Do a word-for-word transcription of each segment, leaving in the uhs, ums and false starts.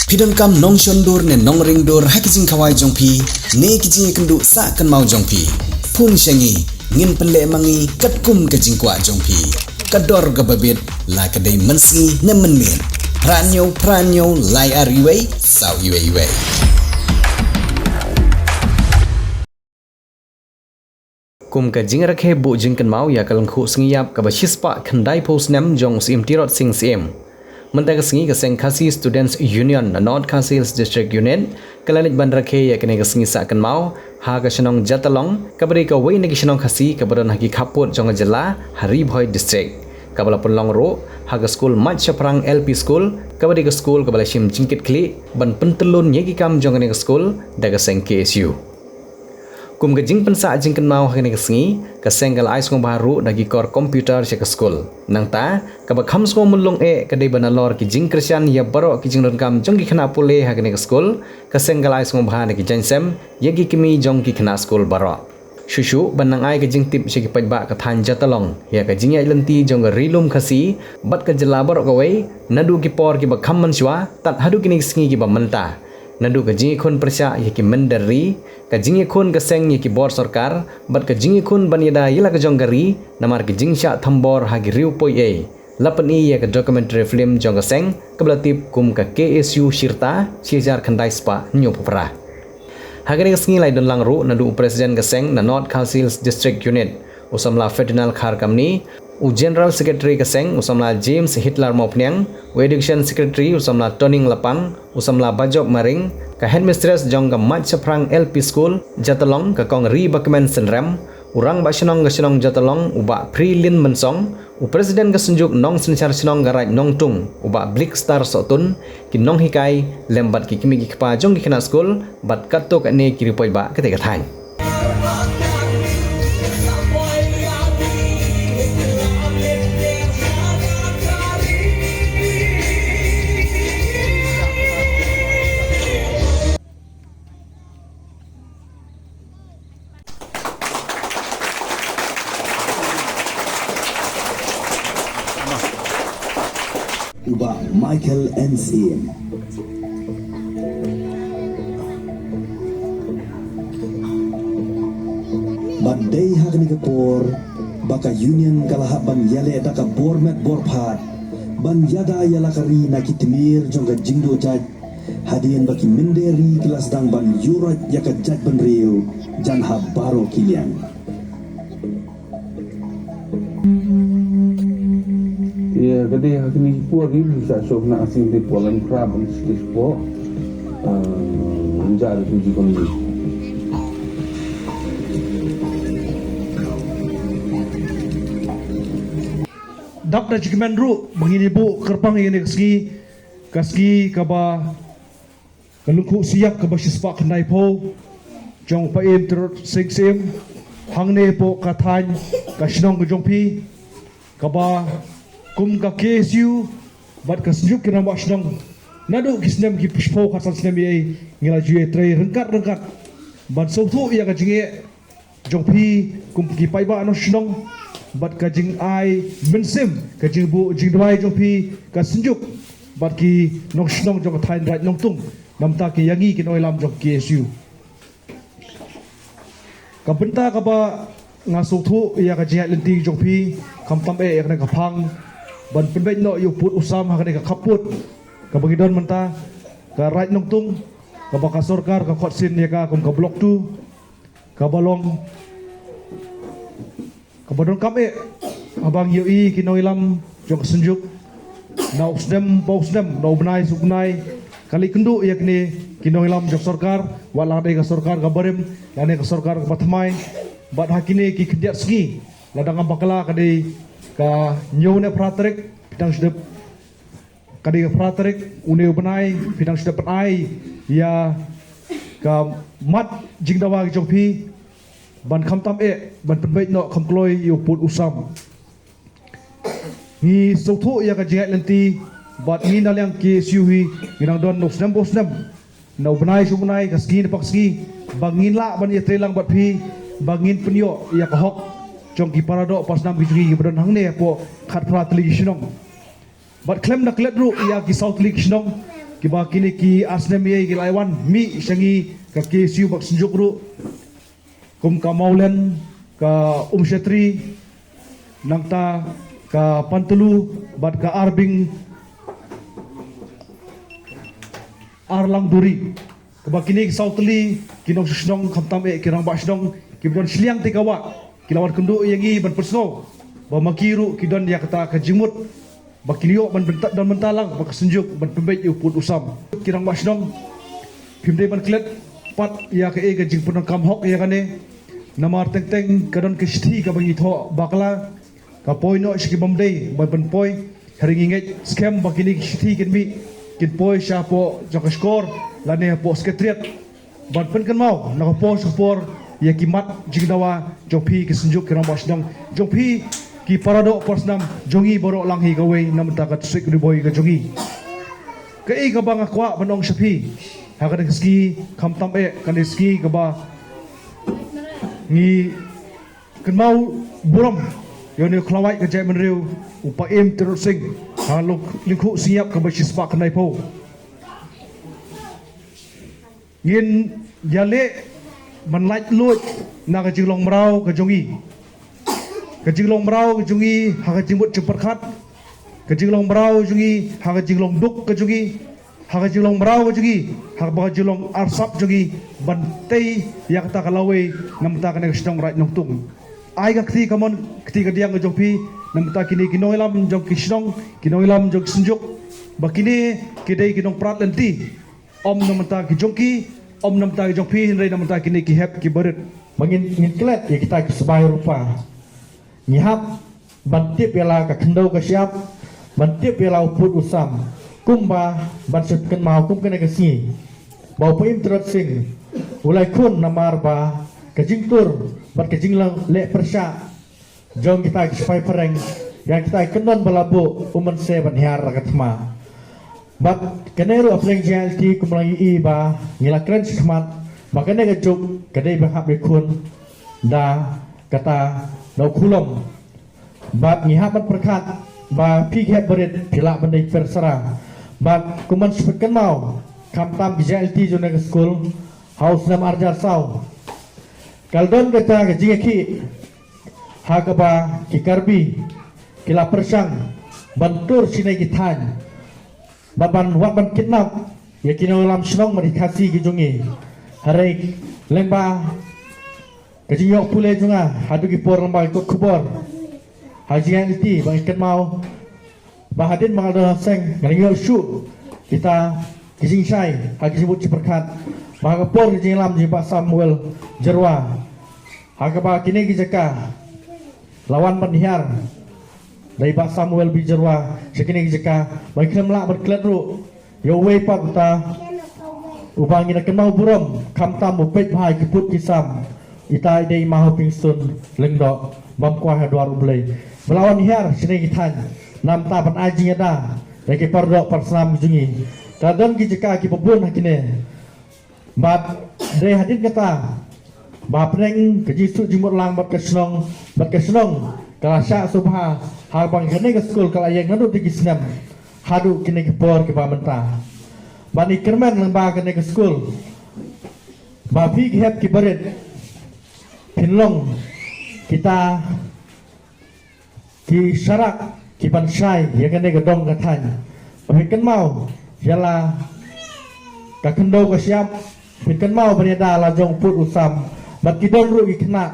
Phi donkam nongshon dur ne nongring dur ha ki jingkhawai jong phi ne ki jingïakynduh sah kynmaw jong phi? Phone sha ngi, ngin pynleh ma ngi katkum ka jingkwah jong phi. Ka dor kaba bit, la ka dei mynsngi ne mynmiet. Phra hynñiew phra hynñiew lai ar wei saw wei wei. Kum ka jingrakhe buh jingkynmaw ïa ka lyngkhuh sngi ïap kaba shispah khyndaiphew snem jong u Syiem Tirot Sing Syiem, mynta ka sngi ka seng Khasi Students Union na North Khasi Hills District Unit ka la leit ban rakhe ïa kane ka sngi sah kynmaw ha ka shnong Jatalong, kaba dei kawei na ki shnong Khasi kaba don ha ki khappud jong ka jylla ha Ri Bhoi District, kaba la pynlong ruh ha ka skul Mait Shaphrang L P School, kaba dei ka skul kaba la shim jingkitkhlieh ban pyntyllun ïa ki kam jong kane ka skul da ka seng K S U. Kum ka jingpynsah jingkynmaw ha kane ka sngi, ka seng ka la ai sngewbha ruh da ki kor computer sha ka skul. Nangta, kaba kham sngew myllung eh ka dei ba nalor ki jingkyrshan ïa baroh ki jingdonkam jong ki khynnah pule ha kane ka skul, ka seng ka la ai sngewbha da ki jaiñsem ïa ki kmie jong ki khynnah skul baroh. Shuh shuh ban nang ai ka jingtip sha ki paidbah ka thaiñ Jatalong ïa ka jingïaid lynti jong ka Ri Lum Khasi bad ka jylla baroh kawei, naduh ki por kiba kham mynshuwa tad haduh kine ki sngi kiba mynta. Naduh ka jingïakhun pyrshah ïa ki mynder ri, ka jingïakhun ka seng ïa ki bor sorkar, bad ka jingïakhun ban ïada ïa la ka jong ka ri namar ki jingshah thombor ha ki riew poiei, la pyni ïa ka documentary film jong ka seng kaba la tip kum ka K S U Shirta shi hajar khyndai spah hynñiewphew phra. Ha kane ka sngi la ïadon lang ruh naduh u President ka seng na North Khasi Hills District Unit, u samla Ferdinand Kharkamni, u General Secretary ka seng, u samla James Hitler Mawphniang, u Education Secretary, u samla Toning Lapang, u samla Bajop Maring, ka Headmistress jong ka Mait Shaphrang L P School, Jatalong, ka Kong Ribakmen Synrem, u Rangbah Shnong ka shnong Jatalong, u Bah Prilin Mynsong, u President ka Synjuk Nongsynshar Shnong ka Raid Nongtung, u Bah Blickstar Sohtun, ki nonghikai, lem bad ki kmie ki kpa jong ki khynnah skul, bad katto katne ki riew paidbah katei ka thaiñ. U Bah Michael N Syiem. Bad dei ha kane ka por ba ka Union ka la hap ban ïaleh da ka bor met bor phad ban ïada ïa la ka ri na ki tmier jong ka jingduh jait, hadien ba ki mynder ri ki la sdang ban ïuhroit ïa ka jaitbynriew jan ha baroh ki liang. Ïa ka dei ha kine ki por ri sa shuh na asing dei por lan kra ban stis po. Anja ri tu jikon ni. Dap da jikmen ruh ba ngin ïa buh kyrpang ïa kane ka sngi, ka sngi kaba ka lyngkhuh sngi ïap kaba shispah khyndaiphew jong u Syiem Tirot Sing Syiem hangne hapoh ka thaiñ ka shnong ka jong phi, kaba kum ka K S U bad ka Synjuk ki rangbah shnong naduh ki snem ki shiphew khatsan snem ïa ngi la ju ïatrei ryngkat ryngkat ban sngewthuh ïa ka jingeh jong phi kum ki paidbah nongshong shnong bad ka jingai mynsiem ka jingbuh jingduwai jong phi ka Synjuk bad ki nongshong shnong jong ka thaiñ Raid Nongtung, namar ki ïa ngi ki nongïalam jong ka K S U. Ka bynta kaba nga sngewthuh ïa ka jingïaid lynti jong phi, khamtam eh ïa kane ka phang ban pynbeit noh ïa u pud u sam ha kane ka khappud kaba ngi don mynta, ka Raid Nongtung, kaba ka sorkar ka khot sien ïa ka kum ka Block two, kaba long kaba donkam eh haba ngi ïohi ki nongïalam jong ka Synjuk na u snem pa u snem, na u bnai sha u bnai, ka leit kynduh ïa kine ki nongïalam jong sorkar, wat la dei ka sorkar ka barim lane ka sorkar kaba thymmai. Bad ha kine ki khyndiat sngi, lada ngam bakla ka dei ka hynñiew ne phra tarik, phi dang shu dep ka dei ka phra tarik une u bnai, phi dang shu dep pynai ïa ka mat jingdawa ki jong phi ban khamtam eh ban pynbeit noh kham kloi ïa u pud u sam. Ngi sngewthuh ïa ka jingïaid lynti bad ngi na liang K S U hi ngi nang don na u snem pa u snem, na u bnai sha u bnai, ka sngi na ka sngi, ba ngin lah ban ïatrei lang bad phi, ba ngin pynïoh ïa ka hok jong ki para doh para snam ki jong ngi kiba don hangne hapoh khatphra tylli ki shnong. Bad khlem da klet ruh ïa ki saw tylli ki shnong, kiba kine ki ar snem ïa ki la wan mih sha ngi ka K S U bad ka Synjuk ruh, kum ka Mawlen, ka Umshatri, nangta ka Pantulu bad ka Arbing Arlangduri. Kaba kine ki saw tylli ki nongshong shnong khamtam eh ki rangbah shnong kiba don shiliang te ka wah ki la wan kynduh ïa ngi ban pynsngew ba ma ki ruh ki don ïa kata ka jingmut ba kin ïoh ban bynta, don bynta lang bad ka Synjuk ban pynbeit ïa u pud u sam. Ki rangbah shnong, phim dei ban klet pat ïa kaei ka jingpyndonkam hok ïa kane. Namar teng teng ka don ka shithi kaba ngi thoh bakla, ka poi noh sha ki bym dei ban pynpoi. Hynrei ngi ngeit skhem ba kine ki shithi kin mih, kin poi shapoh jong ka shkor lane hapoh Secretariat ban pynkynmaw na ka por sha ka por ïa ki mat jingdawa jong phi ki Synjuk, ki rangbah shnong jong phi, ki paradoh parasnam jong ngi baroh lang hi kawei na bynta ka District Ri Bhoi ka jong ngi. Kaei kaba nga kwah ban ong sha phi ha kane ka sngi, khamtam eh kane ka sngi kaba ngi kynmaw burom ïa une u khlawait ka jaitbynriew, u Paiem Tirot Sing, ha lyngkhuh sing ïap kaba shispah khyndai phew. Ngin ïaleh ban laitluid na ka jinglong mraw ka jong ngi. Ka jinglong mraw ka jong ngi ha ka jingmut jingpyrkhat, ka jinglong mraw jong ngi ha ka jinglong duk ka jong ngi, ha ka jinglong mraw ka jong ngi, ha kaba ka jinglong arsap jong ngi ban tei ïa kata ka lawei na bynta kane ka shnong Raid Nongtung. Ai ka kti kamon kti kadiang ka jong phi na bynta kine ki nongïalam jong ki shnong, ki nongïalam jong ki Synjuk, ba kine ki dei ki nongprat lynti. Ym na bynta ki jong ki, ym na bynta ki jong phi, hynrei na bynta kine ki hep ki barit. Ba ngin, ngin klet ïa kita ki sbai rupa. Ngi hap ban tip ïa la ka khyndew ka shyiap, ban tip ïa la u pud u sam. Kumba ban shu kynmaw kum kane ka sngi ba u Paiem Tirot Sing u la ïakhun namar ba ka jingtur bad ka jingleh pyrshah jong kita ki sipai phareng ïa kita ki kyndon ba la buh, u mynsiem ban hiar la ka thma. Bad kane ruh ha pdeng jingïaid lynti kumba ngi i ba ngi la kren shakhmat ba kane ka juk ka dei ba hap ïakhun da kata da u khulom. Bad ngi hap ban pyrkhat ba phi ki hep barit phi lah ban dei pyrshah. Bad kum ban shu pynkynmaw, khamtam ki jingïaid lynti jong kane ka skul ha u snem ar hajar saw, ka la don kata ka jingïakhih ha kaba ki Karbi ki la pyrshang ban tur shane ki thaiñ bad ban, wat ban kidnap ïa ki nongïalam shnong bad ki Khasi ki jong ngi. Hynrei lyngba ka jingïoh pule jong nga haduh ki por lyngba ki kot khubor, ha jingïaid lynti ba ngi kynmaw ba hadien ba nga la don ha seng nga la ïoh shuh kita ki jingshai ha ki jingmut jingpyrkhat ba ha ka por ka jingïalam jong i Bah Samuel Jyrwa, ha kaba kine ki jaka la wan ban hiar da i Bah Samuel B Jyrwa sha kine ki jaka, ba ngi khlem lah ban klet ruh ïa uwei pat uta uba ngi la kynmaw burom, khamtam u peit bha ïa ki pud ki sam. Ita i dei i Ma Hopingstone Lyngdoh, bam kwai ha dwar U Blei, ba la wan hiar shane ki thaiñ na bynta ban ai jingïada ïa ki paradoh parasnam ki jong ngi. Ka don ki jaka kiba bun ha kine. Bad dei hadien kata ba pdeng ka jingsuh jingmut lang bad ka shnong, bad ka shnong ka la shah sngewbha ha kaba kane ka skul ka la ïeng naduh ki snem haduh kine ki por kiba mynta. Bad ngi kyrmen lyngba kane ka skul ba phi ki hep ki barit phin long kita ki sharak ki ban shai ïa kane ka dong ka thaiñ. Ba phin kynmaw ïa la ka khyndew ka shyiap, phin kynmaw ban ïada la jong u pud u sam. Bad ki don ruh ki khynnah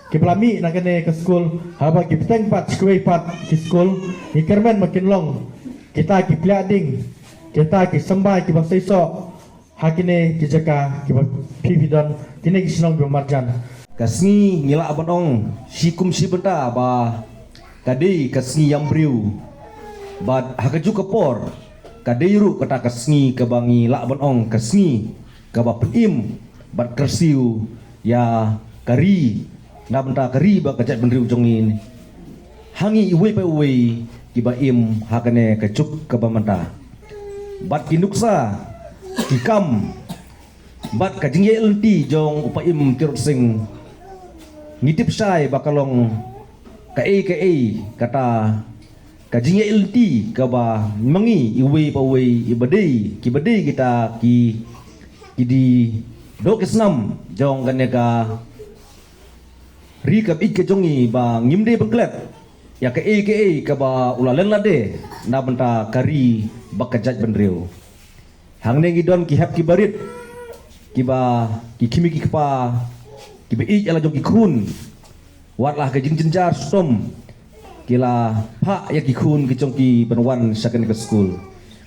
kiba la mih na kane ka skul, haba ki bteng pat sha kiwei pat ki skul, ngi kyrmen ba kin long kita ki pliah ding, kita ki symbai kiba seisoh ha kine ki jaka kiba phi phi don, kine ki shnong kiba marjan. Ka sngi ngi lah ban ong shi kum shi bynta ba ka dei ka sngi ïam briew. Bad ha kajuh ka por ka dei ruh kata ka sngi kaba ngi lah ban ong ka sngi kaba pynim bad kyrsiew ïa ka ri, na bynta ka ri bad ka jaitbynriew jong ngi. Ha ngi iwei pa iwei kiba im ha kane ka juk kaba mynta. Bad ki nuksa, ki kam, bad ka jingïaid lynti jong u Paiem Tirot Sing, ngi tip shai ba ka long kaei kaei kata ka jingïaid lynti kaba ma ngi iwei pa iwei, iba dei, kiba dei kita ki, ki dei doh ki snam jong kane ka ri kaba ïeit ka jong ngi, ba ngim dei ban klet ïa kaei kaei kaba u la len lade na bynta ka ri bad ka jaitbynriew. Hangne ngi don ki hep kiba rit, kiba ki kmie ki kpa kiba ïeit ïa la jong ki khun, wat la ha ka jingjynjar shitom ki la phah ïa ki khun ki jong ki ban wan sha kane ka skul.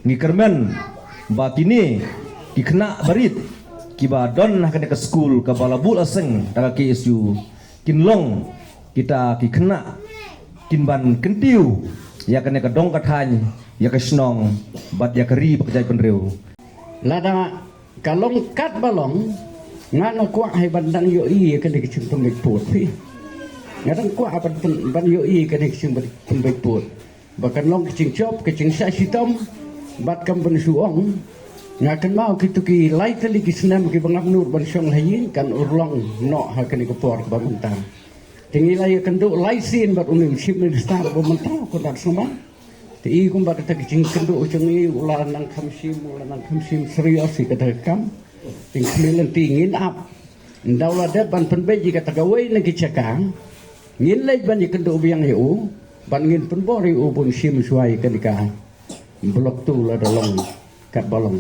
Ngi kyrmen ba kine ki khynnah barit kiba don ha kane ka skul kaba la buh la seng da ka K S U kin long kita ki khynnah kin ban kyntiew ïa kane ka dong ka thaiñ, ïa ka shnong bad ïa ka ri bad ka jaitbynriew. Lada ka long katba long, nga nga kwah hi ban dang ïohi ïa kane ka jingpynbeit pud phi. Nga dang kwah ban pyn-, ban ïohi ïa kane ka jingpynbeit pud. Ba kan long ka jingjop, ka jingshah shitom, bad kam ban shu ong. Nga kynmaw kito ki lai tylli ki snem kiba ngam nud ban shong ha ïing, kan urlong noh ha kane ka por kaba mynta. Te ngi la ïakynduh lai sien bad une u Chief Minister ba mynta, Conrad Sangma. Te i kumba kata ka jingkynduh jong ngi u la nang kham shim, u la nang kham shim serious ïa kata ka kam. Te ngi khmih lynti ngin ap. Ynda u la dep ban pynbeit ïa kata kawei na ki jaka, ngin leit ban ïakynduh biang ïa u, ban ngin pynbor ïa u ban shim shuwa ïa kane ka Block two lada long katba long.